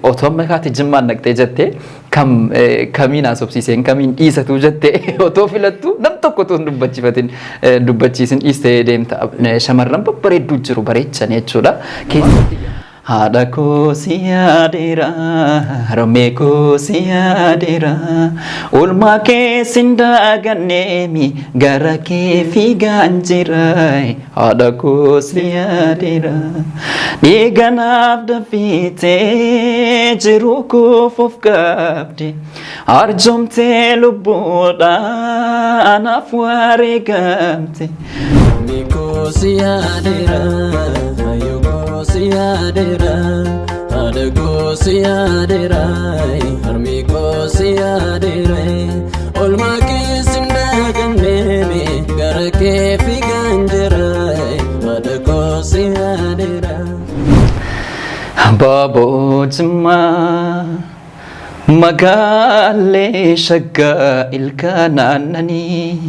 Otoo amma kaate Jimmaan naqxee jettee kam kamiin haasofsiiseen kamiin dhiisatuu jettee otoo filattu nam tokko otoo hin dubbachiifatin dubbachiisin dhiistee deemta. Shamarran babbareedduu jiru bareechan jechuudha. Keessatti haadha koo si yaadeera, harmee koo si yaadeera, oolmaa kee sin daaganneemi gara kee fiigaan jira. Haadha koo si yaadeera, dhiiga naaf danfitee jiruu koof of qabde, arjoomtee lubbuudhaan anaaf wareegamte. Harmee koo si yaadeera, hayyuu koo si yaadeera, haadha koo si yaadeera, harmee koo si yaadeera. Oolmaa kee sin daaganneemi gara kee fiigaan jira, haadha koo si yaadeera. Abaaboo Jimmaa magaalee shaggaa ilkaan aannanii,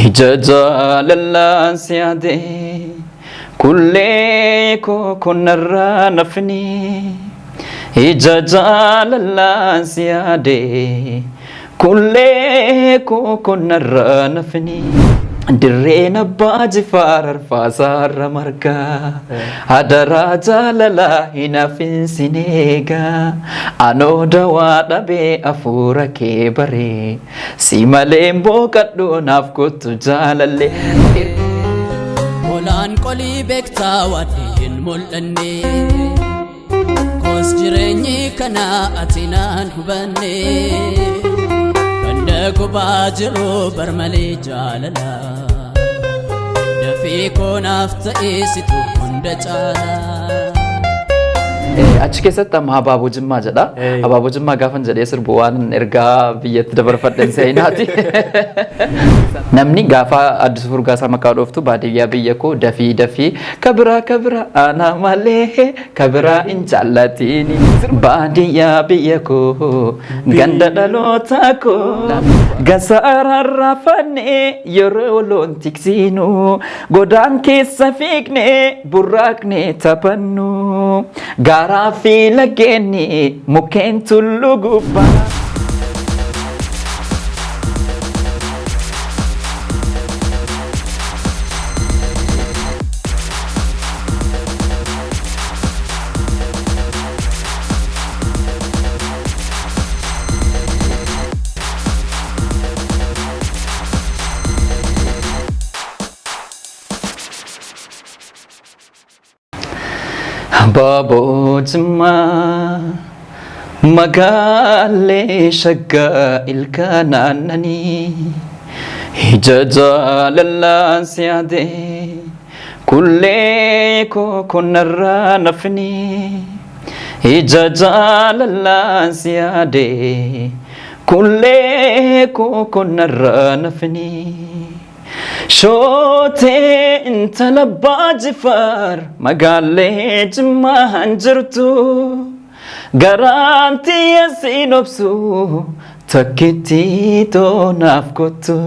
ija jaalalaan si yaade, kullee koo kunnarraa nafni, ija jaalalaan si yaade, kullee koo kunnarraa nafni. Dirreen Abbaa Jifaar arfaasaarra margaa, hadaraa jaalalaa hin hafinsin eegaa, anoo dawaa dhabee afuura kee baree, si malee booqadhu naaf kottu jaalallee. Olaan qolii beektaa waan hin mul'anne. Koos jireenyi kana ati naan hubanne. Ganda gubaa jiru barmalee jaalala. Dafii koonaaf ta'ee situ hunda caala. Achi keessatti amma Abaaboo Jimmaa jedha. Abaaboo Jimmaa gaafan jedhee sirbu waan ergaa biyyatti dabarfadhen seenaati. Namni gaafa Addisuu Furgaasaa maqaa dhooftu baadiyyaa biyya koo dafii dafii kabiraa kabiraa ana malee kabiraa hin jaallatini, baadiyyaa biyya koo ganda dhaloota koo gasa rarraafannee yeroo loon tiksinu, godaan keessa fiigne burraaqne taphannu, gaaraa fi lageenni mukkeen tulluu gubbaa. Abaaboo Jimmaa magaalee shaggaa ilkaan aannanii, ija jaalalaan si yaade, kullee koo kunnarraa nafni, ija jaalalaan si yaade, kullee koo kunnarraa nafni. Shootee intala Abbaa Jifaar magaalee Jimmaan jirtu, garaan tiyya siin obsu, takkitti toonaaf kottu,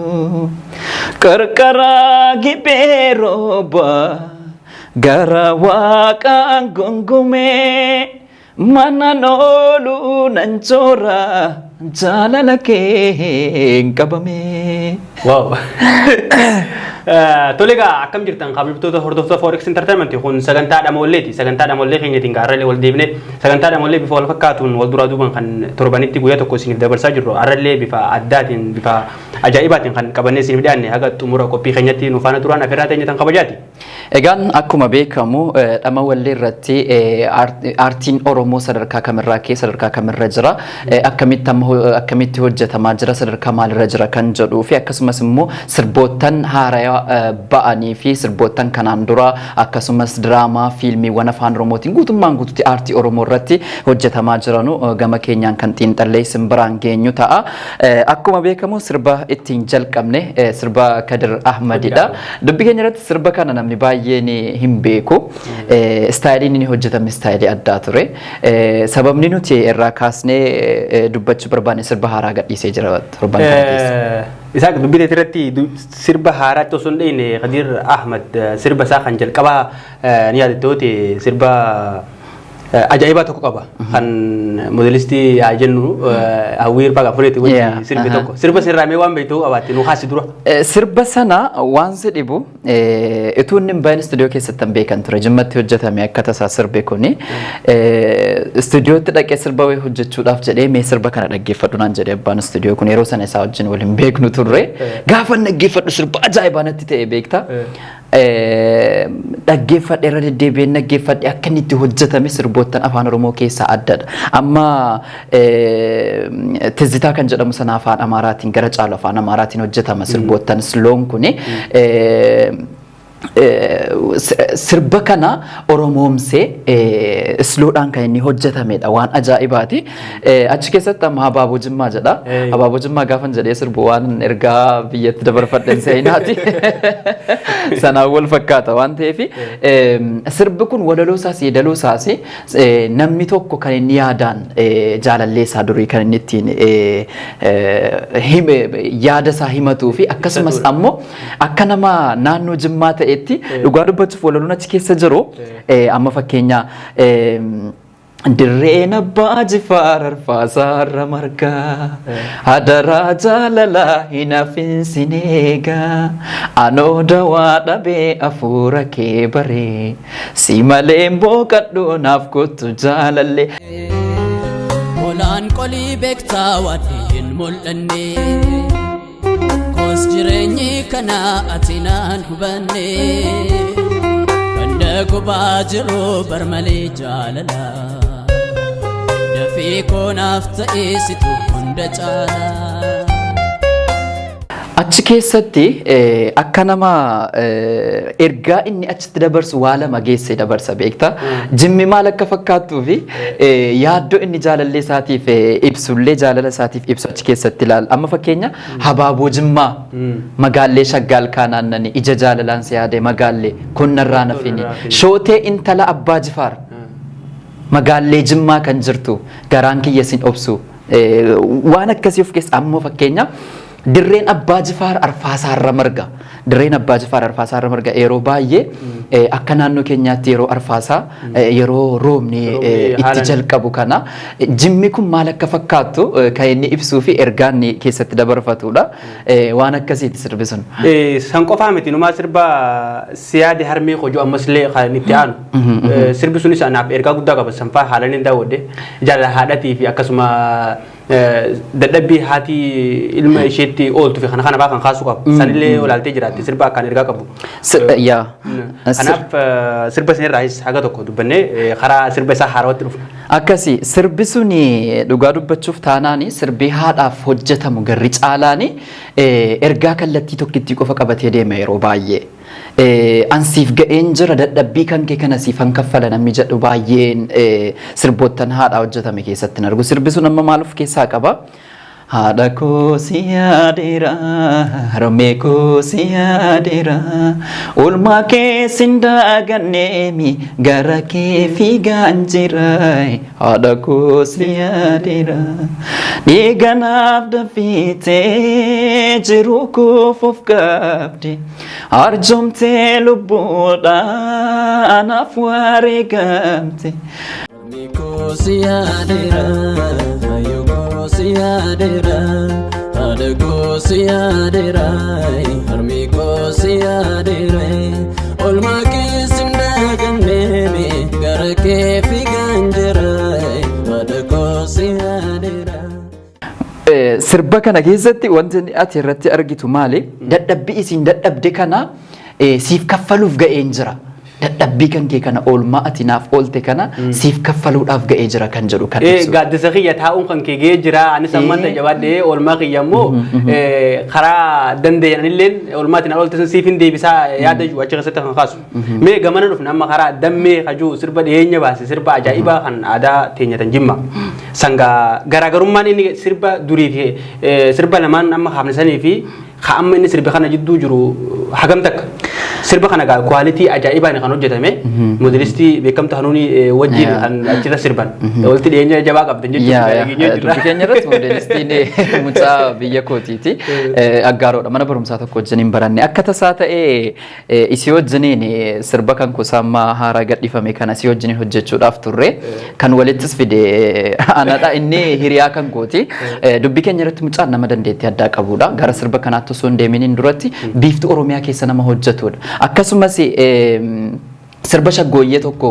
qarqara Gibee rooba gara waaqaan gongomee mana oolu nan choora jaalala kee hin qabame. Wow. Tole egaa, akkam jirtan kabajamtoota hordoftoota Forex Entertainment? Kun sagantaa dhamoolleeti. Sagantaa dhamoollee keenyatiin gaarralee wal deebine, sagantaa dhamoollee bifa wal fakkaatuun wal duraa duuban kan torbanitti guyyaa tokko isiniif dabarsaa jirru, har'allee bifa addaatiin, bifa ajaa'ibaatiin kan qabannee isiniif dhiyaanne, haga xumura qophii keenyatti nu faana turaan afeerraa teenya tan kabajaati. Egaan akkuma beekamu dhama wallee irratti aartiin Oromoo sadarkaa kamirraa ka'ee sadarkaa kamirra jira, akkamitti amma akkamitti hojjetamaa jira, sadarkaa maalirra jira kan jedhuu fi akkasumas immoo sirboottan haaraya ba'anii fi sirboottan kanaan dura, akkasumas diraamaa, fiilmiiwwan afaan Oromootiin guutummaan guututti aartii Oromoo irratti hojjetamaa jiranu gama keenyaan kan xiinxallee isin biraan geenyu ta'a. Akkuma beekamu sirba ittiin jalqabne sirba Kadir Ahmadidha. Dubbii keenya irratti sirba kana namni baay'een hin beeku. Istaayiliin inni hojjetame istaayilii addaa ture. Sababni nuti irraa kaasnee dubbachuu barbaanne sirba haaraa gadhiisee jira torban kana keessa. Isaaq, dubbii teetii irratti sirba haaraatti osoo hin dhayne, Kadir Ahmad sirba isaa kan jalqabaa ni yaadatte yoo ta'e, sirba Ajaa'ibaa tokko qaba. Kan modelistii haa jennu Hawwii Hirphaa Gaaffireetti wajji sirbi tokko. Sirba sirraa mee waan beektu qabaatte nu kaasi dura. Sirba sana waan si dhibu, utuu inni hin bahin istuudiyoo keessatti hin beekan ture. Jimmatti hojjetame akka tasaa sirbi kuni. Istuudiyootti dhaqee sirba wayii hojjechuudhaaf jedhee, mee sirba kana dhaggeeffadhu naan jedhee abbaan istuudiyoo kun. Yeroo sana isaa wajjin wal hin beeknu turre. Gaafa inni dhaggeeffadhu sirba ajaa'ibaa natti ta'e, beektaa. Dhaggeeffadhe, irra deddeebi'een dhaggeeffadhe. Akka inni itti hojjetame sirboottan Afaan Oromoo keessaa addadha. Amma Tizitaa kan jedhamu sana Afaan Amaaraatiin, gara caalu Afaan Amaaraatiin hojjetama sirboottan slown kuni. Sirba kana Oromoomsee slowdhaan kan inni hojjetamedha, waan ajaa'ibaati. Achi keessatti amma Habaaboo Jimmaa jedha. Habaaboo Jimmaa gaafan jedhee sirbu waan ergaa biyyatti dabarfadhen seenaati. Sanaan wal fakkaata waan ta'eef, sirbi kun walaloo isaas yeedaloo isaas namni tokko kan inni yaadaan jaalallee isaa durii kan inni ittiin yaada isaa himatuu fi akkasumas ammoo akka nama naannoo Jimmaa ta'etti, dhugaa dubbachuuf, walaloon achi keessa jiru amma fakkeenya "Dirreen Abbaa Jifaar arfaasaarra margaa, hadaraa jaalalaa hin hafinsineegaa, anoo dawaa dhabee afuura kee baree, si malee booqadhu naaf kottu jaalallee." Qolaan qolii beektaa waan hin mul'anne. Koos jireenyi kana ati naan hubanne. Ganda gubaa jiru barmalee jaalala. Dafii koonaaf ta'ee situ hunda caala. Achi keessatti akka nama ergaa inni achitti dabarsu waa lama geessee dabarsa, beekta. Jimmi maal akka fakkaattuu fi yaaddoo inni jaalallee isaatiif ibsullee, jaalala isaatiif ibsu achi keessatti ilaala. Amma fakkeenya "Habaaboo Jimmaa magaallee shaggaal kaanaannani, ija jaalalaan si yaade magaallee kunnarraa nafini, shootee intala Abbaa Jifaar magaallee Jimmaa kan jirtu, garaan kiyya sin obsu," waan akkasii of keessa. Ammoo fakkeenya "Dirreen Abbaa Jifaar arfaasaarra marga." Dirreen Abbaa Jifaar arfaasaarra marga, yeroo baay'ee akka naannoo keenyaatti yeroo arfaasaa, yeroo roobni itti jalqabu kana Jimmi kun maal akka fakkaattu kan inni ibsuu fi ergaa inni keessatti dabarfatudha. Waan akkasiiti sirbi sun. San qofaa miti, numaa sirba "Siyaade harmee kojoo" ammas illee kan itti aanu. Sirbi sunis anaaf ergaa guddaa qaba. Sanfaa haalaan hin daawwadde. Jaalala haadhatii fi akkasuma dadhabbii haati ilma isheetti ooltu fi kana kana fa'aa kan kaasuu qaba. Sanillee olaaltee jiraatti, sirba akkaan ergaa qabu. Yaa. Kanaaf sirba sanirraayis haga tokko dubbannee karaa sirba isaa haarawatti dhufna. Akkasi, sirbi suni dhugaa dubbachuuf taanaani, sirbi haadhaaf hojjetamu garri caalaani ergaa kallattii tokkittii qofa qabatee deema yeroo baay'ee. Ansiif ga'een jira, dadhabbii kan kee kana siif kaffala namni jedhu baay'een sirboottan haadhaa hojjetame keessatti hin argu. Sirbi sun amma maal of keessaa qaba? Haadha koo si yaadeera, harmee koo si yaadeera, oolmaa kee sin daaganneemi, gara kee fiigaan jira. Haadha koo si yaadeera, dhiiganaaf daffiitee jiruu koof of qabde, arjoomtee lubbuudhaan anaaf wareegamte. Koo si yaadeera, hayyuu koo si yaadeera, haadha koo si yaadeera, harmee koo si yaadeera, olmaa keessa hin daaganneemi, gara kee fiigaan jira, haadha koo si yaadeera. Sirba kana keessatti wanti ati irratti argitu maali? Dadhabbii isin dadhabde kana siif kaffaluuf ga'een jira. Dadhabbii kan kee kana, oolmaa ati naaf oolte kana siif kaffaluudhaaf ga'ee jira kan jedhu kan ibsu. Gaaddisa kiyya taa'uun kan kee ga'ee jira. Anis ammaan ta'e jabaadhee oolmaa kiyya immoo karaa danda'an illeen oolmaatiin oolte sun siif hin deebisaa yaada jiru achi keessatti kan kaasu. Mee gamana dhufne, amma karaa Dammee kajuu sirba dhiyeenya baase, sirba ajaa'ibaa kan aadaa teenyatan Jimma. Sangaa garaagarummaan inni sirba durii fi sirba lamaan amma kaafne sanii fi ka amma inni sirbe kana jidduu jiru hagam takka? Sirba kana gaa quality ajaa'ibaan kan hojjetame, moodelistii beekamta Hanuunii wajjin kan achirra sirban. Walitti dhiyeenya jabaa qabdan jechuudha. Dubbii keenya irratti moodelistiin mucaa biyya kootiiti. Aggaaroodha. Mana barumsaa tokko wajjin hin baranne. Akka tasaa ta'ee isii wajjiniin sirba kan kuusaa ammaa haaraa gadhiifame kana isii wajjiniin hojjechuudhaaf turre. Kan walittis fide anadha. Inni hiriyaa kan kooti. Dubbii keenya irratti mucaan nama dandeettii addaa qabudha. Gara sirba kanaatti osoo hin deeminiin duratti Biiftuu Oromiyaa keessa nama hojjetudha. Akkasumas sirba shaggooyyee tokko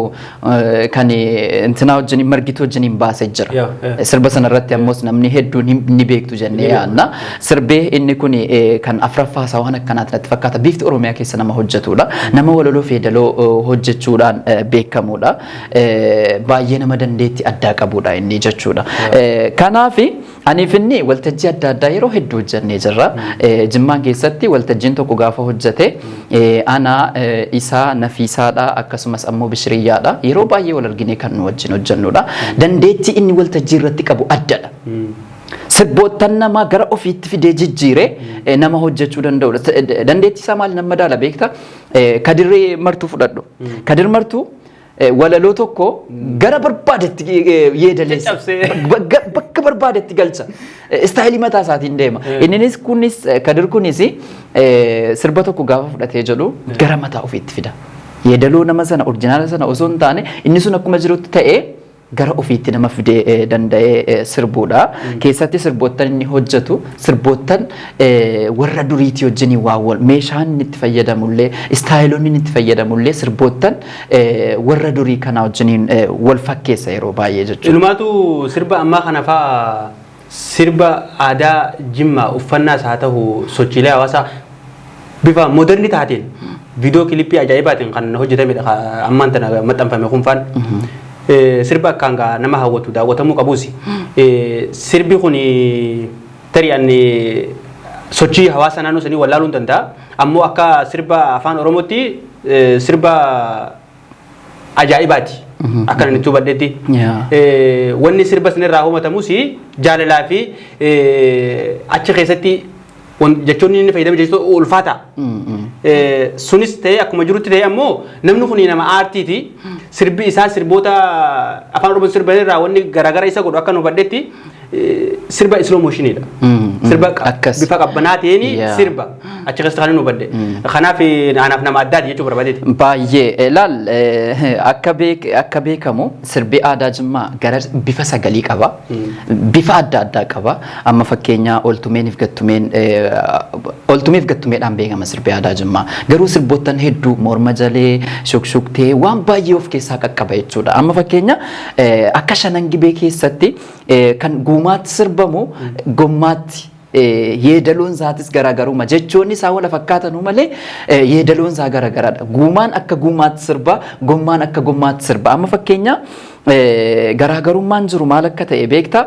kan intinaa wajjin, Margituu wajjin baasee jira. Sirba sanarratti ammoo namni hedduun ni beektu jennee yaadna. Sirbee inni kun kan afuraffaa isaa waan akkanaati natti fakkaata. Biiftuu Oromiyaa keessa nama hojjetudha. Nama walaloo feedaloo hojjechuudhaan beekamudha. Baay'ee nama dandeettii addaa qabudha inni jechuudha. Kanaaf aniif inni waltajjii adda addaa yeroo hedduu hojjennee jirra. Jimmaan keessatti waltajjiin tokko gaafa hojjete ana, isaa, Nafiisaadha, akkasumas ammoo Bishiriyyaadha. Yeroo baay'ee wal arginee kan nu wajjin hojjennudha. Dandeettii inni waltajjii irratti qabu addadha. Sirboottan namaa gara ofiitti fidee jijjiiree nama hojjechuu danda'udha. Dandeettii isaa maal nama madaala beekta? Kadirree Martuu fudhadhu. Kadir Martuu walaloo tokko gara barbaadetti yeedaleessa. Bakka barbaadetti galcha. Style mataa isaatiin deema. Inninis kunis, Kadir kunis, sirba tokko gaafa fudhatee jedhu gara mataa ofiitti fida. Yeedaloo nama sana original sana osoo hin taane, inni sun akkuma jirutti ta'ee gara ofiitti nama fidee danda'ee sirbuudha. Keessatti sirboottan inni hojjetu sirboottan warra duriitii wajjin waa wal meeshaan inni itti fayyadamullee, styleonni inni itti fayyadamullee sirboottan warra durii kana wajjiniin wal fakkeessa yeroo baay'ee jechuudha. Inumaatu sirba ammaa kana fa'aa sirba aadaa Jimmaa, uffannaas haa ta'u sochiilee hawaasaa bifa modern taateen video clip ajaa'ibaatiin kan hojjetamedha ammaan tana maxxanfame kunfaan. Sirba akkaan gaa nama hawwatu daawwatamuu qabus. Sirbi kun tarii ani sochii hawaasa naannoo sanii wallaaluu hin danda'a. Ammoo akka sirba Afaan Oromootti sirba ajaa'ibaati. Akka inni itti hubadhetti. Wanni sirba sanirraa hubatamus jaalalaa fi achi keessatti jechoonni inni fayyadame jechoota ulfaata. Sunis ta'ee akkuma jirutti ta'ee, ammoo namni kun nama aartiiti. Sirbi isaa sirboota Afaan Oromoo sirban irraa wanni garaagara isa godhu akka nu hubadhetti sirba slow motioniidha. Sirba bifa qabbanaa ta'een sirba achi keessatti kan inni hubadhe. Kanaaf anaaf nama addaati jechuu barbaadeeti. Baay'ee laal, akka beekamu sirbi aadaa Jimmaa gara bifa sagalii qaba. Bifa adda addaa qaba. Amma fakkeenya oltumeeniif gattumeen, oltumeef gattumeedhaan beekama sirbi aadaa Jimmaa. Garuu sirboottan hedduu morma jalee, shukshuktee, waan baay'ee of keessaa qaqqaba jechuudha. Amma fakkeenya akka Shanan Gibee keessatti kan guumaatti sirbamu gommaatti yeedaloon isaatis garaagaruma. Jechoonni isaa wal fakkaatanuu malee yeedaloon isaa garaagaradha. Guumaan akka guumaatti sirba, gommaan akka gommaatti sirba. Amma fakkeenya garaagarummaan jiru maal akka ta'e beektaa?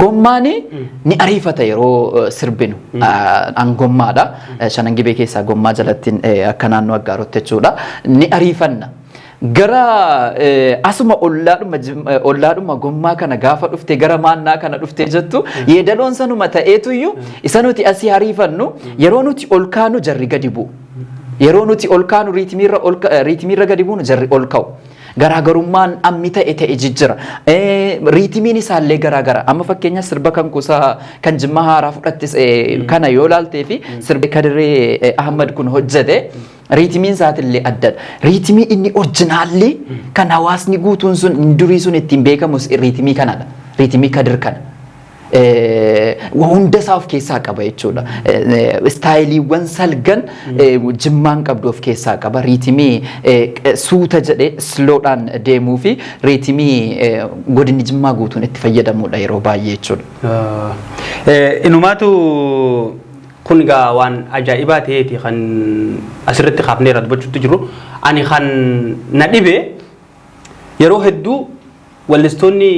Gommaan ni ariifata yeroo sirbinu. An gommaadha. Shanan Gibee keessaa gommaa jalatti akka naannoo Aggaarotti jechuudha. Ni ariifanna. Gara asuma ollaadhuma gommaa kana gaafa dhufte, gara maannaa kana dhuftee jettu, yeedaloon sanuma ta'eetuyyuu isa nuti asii ariifannu yeroo nuti ol kaanu jarri gadi bu'u. Yeroo nuti ol kaanu rhythmiirra gadi buunu, jarri ol ka'u. Garaagarummaan ammi ta'e ta'e jijjira. Rhythmiin isaallee garaagara. Amma fakkeenya sirba kan kuusaa kan Jimmaa haaraa fudhattes kana yoo laaltee fi sirbi Kadiree Ahmad kun hojjete rhythmiin isaatillee addadha. Rhythmii inni originalli kan hawaasni guutuun sun durii sun ittiin beekamus rhythmii kanadha. Rhythmii Kadir kana. Hunda isaa of keessaa qaba jechuudha. Styleiiwwan salgan Jimmaan qabdu of keessaa qaba. Rhythmii suuta jedhee slowdhaan deemuu fi rhythmii godinni Jimmaa guutuun itti fayyadamudha yeroo baay'ee jechuudha. Inumaatu kun egaa waan ajaa'ibaa ta'eeti kan asirratti kaafnee irraa dubbachuutti jiru. Ani kan na dhibe, yeroo hedduu wallistoonni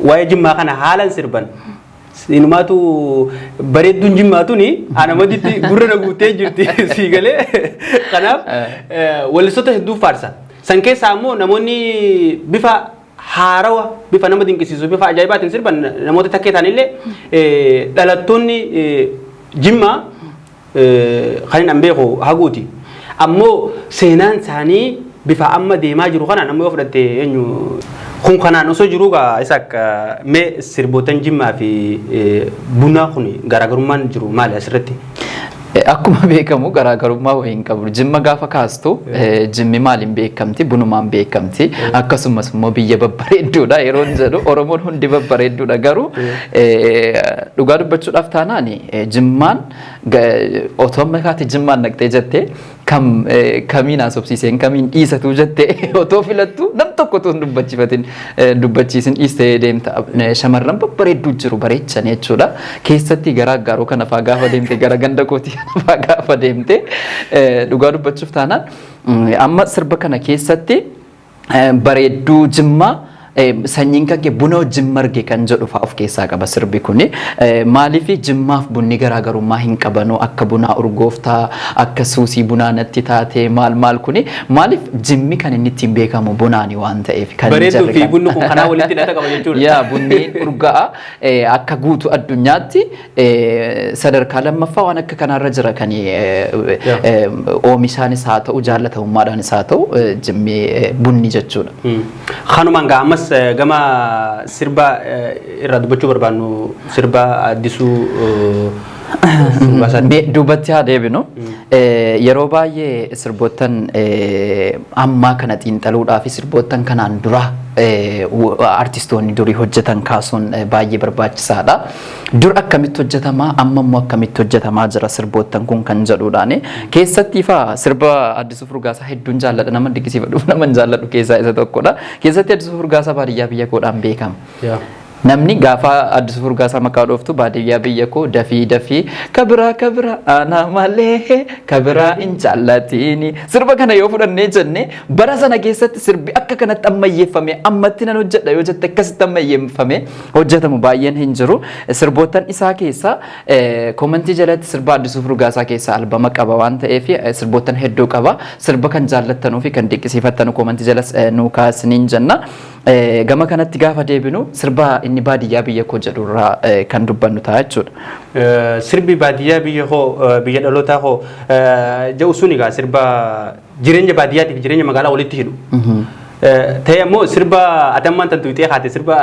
waa'ee Jimmaa kana haalan sirban. Inumaatu bareedduun Jimmaa tuni ana maditti gurra na guuttee jirti sii galee. Kanaaf wallistoota hedduu faarsa. San keessaa immoo namoonni bifa haarawa, bifa nama dinqisiisu, bifa ajaa'ibaatiin sirban namoota takkee ta'anillee, dhalattoonni Jimmaa kan hin beeku haguuti. Ammoo seenaan isaanii bifa amma deemaa jiru kanaan amma yoo fudhatte eenyu kun kanaan osoo jiruu gaa Isaaq, mee sirbootan Jimmaa fi bunaa kun garaagarummaan jiru maali asirratti? Akkuma beekamu garaagarummaa wayii hin qabu. Jimma gaafa kaastu, Jimmi maaliin beekamti? Bunumaan beekamti. Akkasumas immoo biyya babbareedduudha yeroo inni jedhu, Oromoon hundi babbareedduudha, garuu dhugaa dubbachuudhaaf taanaan Jimmaan otoo amma kaate Jimmaan naqxee jettee kam kamiin haasofsiiseen kamiin dhiisatu jettee otoo filattu, nam tokko otoo hin dubbachiifatin dubbachiisin dhiistee deemta. Shamarran babbareedduu jiru, bareechan jechuudha. Keessatti gara Aggaaroo kana faa gaafa deemte, gara ganda kootii kana faa gaafa deemte, dhugaa dubbachuuf taanaan amma sirba kana keessatti bareedduu Jimmaa sanyiin kan kee buna wajjin marge kan jedhu fa'aa of keessaa qaba sirbi kuni. Maaliif Jimmaaf bunni garaagarummaa hin qabanu, akka bunaa urgooftaa, akka suusii bunaa natti taate, maal maal kuni maaliif Jimmi kan inni ittiin beekamu bunaani waan ta'eef. Kan Bareedduu fi bunni kun kanaa walitti hidhata qaba jechuudha. Yaa, bunni urgaa'a akka guutuu addunyaatti sadarkaa lammaffaa waan akka kanaarra jira kan oomishaanis haa ta'u, jaallatamummaadhaanis haa ta'u, Jimmi bunni jechuudha. Kanumaan gaa ammas gama sirba irraa dubbachuu barbaannu, sirba Addisuu Furgaasaatti. Duubatti haa deebinu. Yeroo baay'ee sirboottan ammaa kana xiinxaluudhaa fi sirboottan kanaan dura artistoonni durii hojjetan kaasuun baay'ee barbaachisaadha. Dur akkamitti hojjetamaa, amma immoo akkamitti hojjetamaa jira sirboottan kun kan jedhuudhaani. Keessatti ifaa sirba Addisuu Furgaasaa hedduun jaalladha, nama dinqisiifadhuuf nama hin jaalladhu keessaa isa tokkodha. Keessatti Addisuu Furgaasaa baadiyyaa biyya koodhaan beekama. Namni gaafa Addisuu Furgaasaa maqaa dhooftu baadiyyaa biyya koo, dafii dafii, kabiraa kabiraa aanaa malee kabiraa hin jaallatiini. Sirba kana yoo fudhannee jenne, bara sana keessatti sirbi akka kanatti ammayyeeffame, ammatti nan hojjedha yoo jette akkasitti ammayyeeffame hojjetamu baay'een hin jiru. Sirboottan isaa keessaa koomentii jalatti sirba Addisuu Furgaasaa keessaa albama qaba waan ta'eef sirboottan hedduu qaba. Sirba kan jaallattanuu fi kan dinqisiifattanu koomentii jalas nuu kaasiniin jenna. Gama kanatti gaafa deebinu sirba inni baadiyyaa biyya koo jedhurraa kan dubbannu ta'a jechuudha. Sirbi baadiyyaa biyya koo, biyya dhalootaa koo jedhu sun egaa sirba jireenya baadiyyaatiif jireenya magaalaa walitti hidhu. Ta'e ammoo sirba ati ammaan tan tuqxee kaate, sirba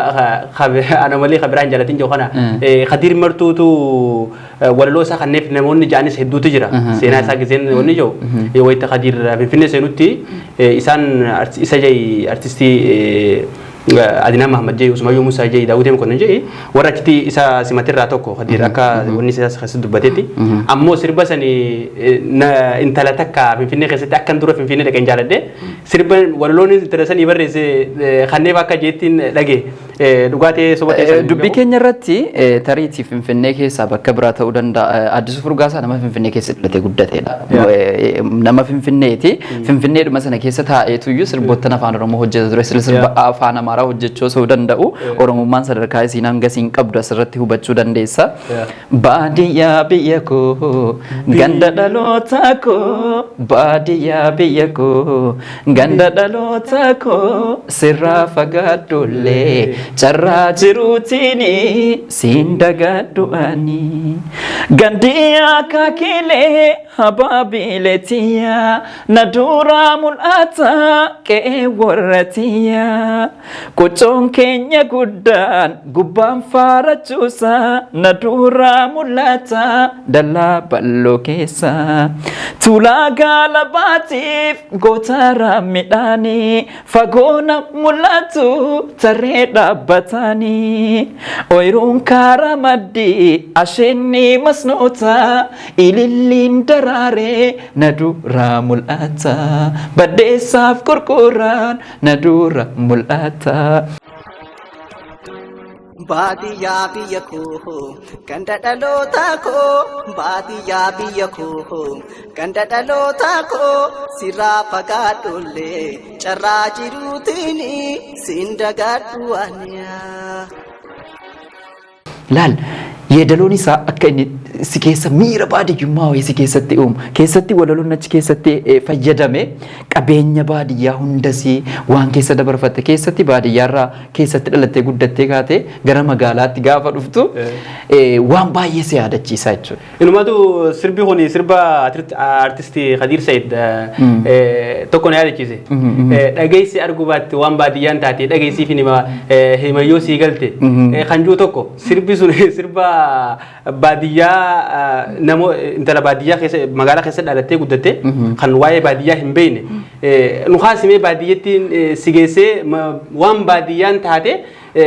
ana malee kan biraa hin jaalatin jiru kana, Kadiir Martuutu walaloo isaa kanneef namoonni ja'anis hedduutu jira. Seenaa isaa giseen wanni jiru wayita Kadiir Finfinnee seenutti isaan isa ja'i, artistii Adinaan Mahammad ja'i, Usmayyuu Musaa ja'i, Daawwitee Mokonnon ja'i, warra achitti isa simatirraa tokko Kadiir akka wanni isaa keessatti dubbatetti. Ammoo sirba sani intala takka Finfinnee keessatti akkan dura Finfinnee dhaqeen jaaladhe. Sirba walaloon intala sanii barreesse kanneef akka jeettiin dhage, dhugaa ta'ee soba ta'ee. Dubbii keenya irratti tariitii Finfinnee keessaa bakka biraa ta'uu danda'a. Addisuu Furgaasaa nama Finfinnee keessa dhalatee guddateedha. Nama Finfinneeti. Finfinneedhuma sana keessa taa'eetu iyyuu sirboottan afaan Oromoo hojjeta ture. Sirba afaan Amaaraa hojjechuu osoo danda'u, Oromummaan sadarkaa isiin hanga isiin qabdu asirratti hubachuu dandeessa. Baadiyyaa biyya koo ganda dhaloota koo, baadiyyaa biyya koo ganda dhaloota koo, sirraa fagaadhullee carraa jiruutiin siin dagadhu ani. Gandi akaakilee habaabilee tiyya na duraa mul'ata, qe'ee warra tiyya. Qucoon keenya guddaan gubbaan faarachuusa na duraa mul'ata dallaa bal'oo keessa. Tuulaa gaala baatiif gootara midhaanii fagoo na mul'atu tarree dhaabbatanii. Ooyiruun karaa maddii asheenni masnoota ililliin daraaree na duraa mul'ata. Baddeessaaf qurquraan na dura mul'ata. Baadiyyaa biyya koo ganda dhaloota koo, baadiyyaa biyya koo ganda dhaloota koo, sirraa fagaadhullee carraa jiruutiin siin dagadhu aniyaa. Laal, yeedaloon isaa akka inni si keessa miira baadiyyummaa wayii si keessatti uumu. Keessatti walaloon achi keessatti fayyadame qabeenya baadiyyaa hundasii waan keessa dabarfatte, keessatti baadiyyaarraa keessatti dhalattee guddattee kaatee gara magaalaatti gaafa dhuftu waan baay'ee si yaadachiisa jechuudha. Inumatu sirbi kun sirba artistii Khadiir Said tokko na yaadachiise. Dhageessi arguu baatte waan baadiyyaan taate, dhageessiif himayyoo sii galte kan jiru tokko, sirbi sun sirba baadiyyaa, namoo intala baadiyyaa keessa, magaalaa keessa dhalattee guddatte kan waa'ee baadiyyaa hin beekne nu haasimee baadiyyatti si geessee waan baadiyyaan taate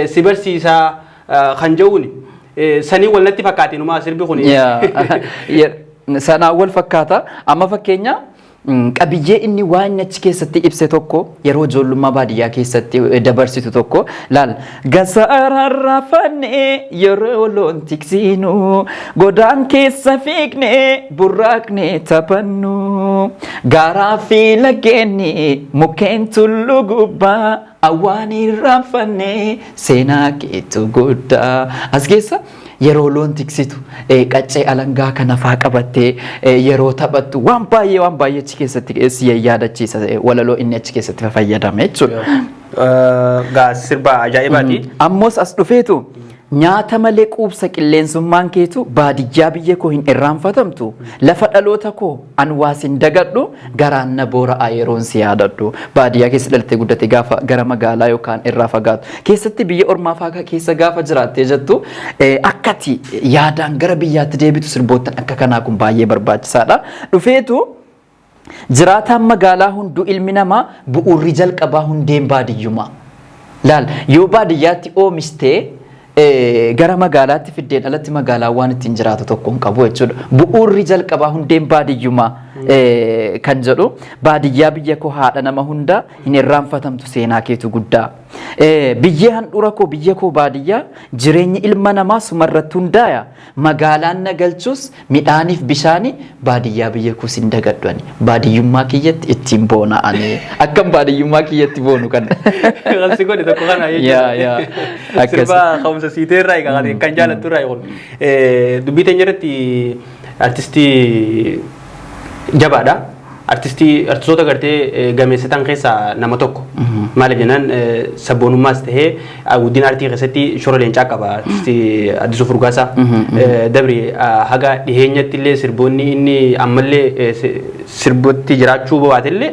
si barsiisaa kan jedhuuni. Sanii wal natti fakkaate numaa sirbi kun. Sanaan wal fakkaata. Amma fakkeenya qabiyyee inni waan achi keessatti ibse tokko, yeroo ijoollummaa baadiyyaa keessatti dabarsitu tokko laal: gasa rarraafannee yeroo loon tiksinu, godaan keessa fiignee burraaqnee taphannu, gaaraa fi lageenni mukkeen tulluu gubbaa awwaan irraanfannee seenaa keetu guddaa. As keessa yeroo loon tiksitu, qaccee alangaa kana faa qabattee yeroo taphattu, waan baay'ee achi keessatti si yaadachiisa, walaloo inni achi keessatti fayyadame jechuudha. Gaa sirba ajaa'ibaati. Ammoos as dhufeetu nyaata malee quubsa qilleensummaan keetu, baadiyyaa biyya koo hin irraanfatamtu, lafa dhaloota koo an waas hin dagadhu, garaan na boora'a yeroon si yaadadhu. Baadiyyaa keessa dhalattee guddate gaafa gara magaalaa yookaan irraa fagaatu, keessatti biyya ormaa faa keessa gaafa jiraattee jettu, akkati yaadaan gara biyyaatti deebitu sirboottan akka kanaa kun baay'ee barbaachisaadha. Dhufeetu jiraataan magaalaa hunduu ilmi namaa bu'uurri jalqabaa hundeen baadiyyumaa. Laal, yoo baadiyyaatti oomishtee gara magaalaatti fiddeen alatti magaalaa waan ittiin jiraatu tokko hin qabu jechuudha. Bu'uurri jalqabaa hundeen baadiyyumaa kan jedhu, baadiyyaa biyya koo haadha nama hunda hin irraanfatamtu seenaa keetu guddaa. Biyyee handhuura koo, biyya koo baadiyyaa, jireenyi ilma namaa sumarratti hundaaya. Magaalaan na galchus midhaaniif bishaani, baadiyyaa biyya koo sin dagadhu ani. Baadiyyummaa kiyyatti ittiin boona ani. Akkam baadiyyummaa kiyyatti boonu kana. Kan si godhe tokko kana Yaa, yaa. jechuudha. Sirba ka'umsa siitee irraa egaa kan jaalattu irraa kun. Dubbii teenya irratti artistii jabaadha. Artistii artistoota gartee gameessatan keessaa nama tokko. Maaliif jennaan, sabboonummaas tahee guddina artii keessatti shoora leencaa qaba artistii Addisuu Furgaasaa. Dabri haga dhiheenyatti illee sirboonni inni ammallee sirbotti jiraachuu baate illee,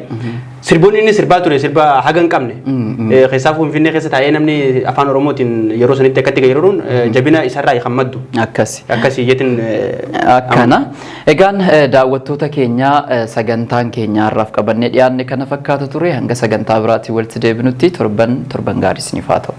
sirboonni inni sirbaa ture sirba haga hin qabne. Keessaafuu Finfinnee keessa taa'ee namni afaan Oromootiin yeroo sanitti akkatti gayyaruun jabina isarraa kan maddu. Akkasi. Akkasii jetin. Akkana. Egaan daawwattoota keenya, sagantaan keenya har'aaf qabannee dhiyaanne kana fakkaata ture. Hanga sagantaa biraatiin walitti deebinutti torban torban gaarii isiniif haa ta'u.